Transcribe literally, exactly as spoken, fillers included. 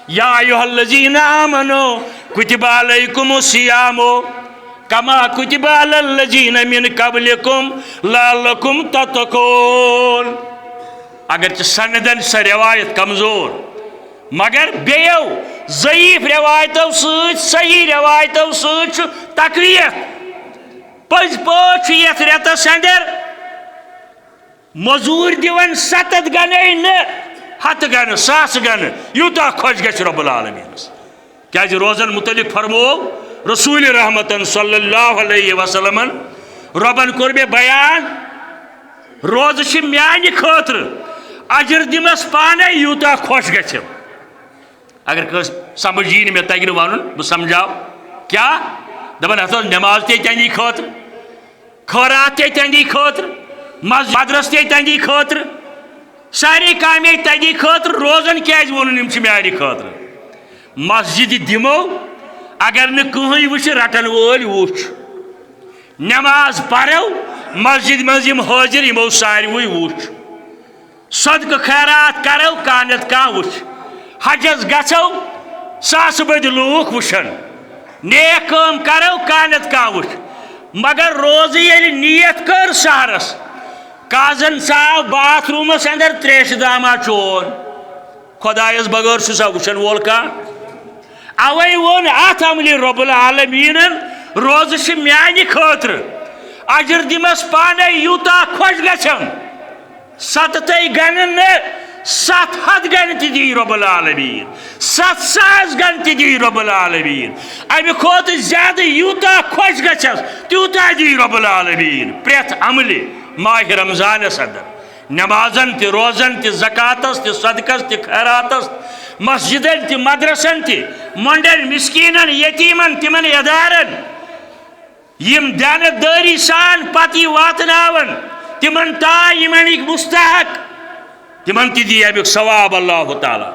یا ایھا الذین آمنوا کتب علیکم الصیام کما کتب علی الذین من قبلکم لعلکم تتقون۔ اگرچہ سندن سۄ روایت کمزور، مگر بیٚیو ضعیف روایتو سۭتۍ صحیح روایتو سۭتۍ چھُ تقویت۔ پٔزۍ پٲٹھۍ چھُ یتھ رٮ۪تس اندر مزوٗرۍ دِوان ستتھ گنے نہٕ، ہتہٕ گنہٕ، ساسہٕ گنہٕ، یوٗتاہ خۄش گژھِ رب العالمینس۔ کیازِ روزن متعلق فرموو رسول رحمتن صلی اللہ علیہ وسلمن، ربن کوٚر مےٚ بیان، روزٕ چھِ میانہِ خٲطرٕ، اجر دِمس پانے یوٗتاہ خۄش گژھِ۔ اگر کٲنٛسہِ سمجھ یی نہٕ مےٚ تگہِ نہٕ ونُن، بہٕ سمجھاو۔ کیٛاہ؟ دپان ہسا نماز تہِ تہندی خٲطرٕ، خٲرات تہِ تہندی خٲطرٕ، مس-، مدرس تہِ تہندی خٲطرٕ، سارے کامے تہندی خٲطرٕ، روزن کیازِ ووٚنُن یِم چھِ میانہِ خٲطرٕ؟ مسجد دِمو، اگر نہٕ کٕہٕنۍ وٕچھِ، رٹن وٲلۍ وٕچھ۔ نماز پرو، مسجد منٛز یِم حٲضِر، یِمو ساروٕے وٕچھ۔ صدقہٕ خیرات کرو، کانٛہہ نتہٕ کانٛہہ وٕچھ۔ حجس گژھو، ساسہٕ بٔدۍ لوٗکھ وٕچھن۔ نیک کٲم کرو، کانٛہہ نتہٕ کانٛہہ وٕچھ۔ مگر روزٕ ییٚلہِ نیت کٔر سحرس، کازن ژاو باتھ روٗمس اندر تریشہِ داما چون۔ خۄدایس بغٲر چھُ سا وٕچھن وول کانٛہہ؟ اوے ووٚن اتھ عملہِ رب العالمینن، روزٕ چھِ میانہِ خٲطرٕ، اجر دِمس پانے یوٗتاہ خۄش گژھٮ۪م۔ ستتھے گنہٕ نہٕ، ستھ ہتھ گنہٕ تہِ دی رب العالمین، ستھ ساس گنہٕ تہِ دی رب العالمین۔ امہِ کھۄتہٕ زیادٕ یوٗتاہ خۄش گژھٮ۪س، تیوٗتاہ دی رب العالمین پرٛٮ۪تھ عملہِ ماہِ رمضانس اندر۔ نمازن تہِ، روزن تہِ، زکاتس تہِ، صدقس تہِ، خیراتس، مسجدن تہِ، مدرسن تہِ، مۄنڈن، مسکینن، یتیمن، تمن ادارن، یم دیانت دٲری سان پتہٕ یہِ واتناون تمن تام یمن یہِ مستحق، تمن تہِ دی امیُک ثواب اللہ تعالیٰ۔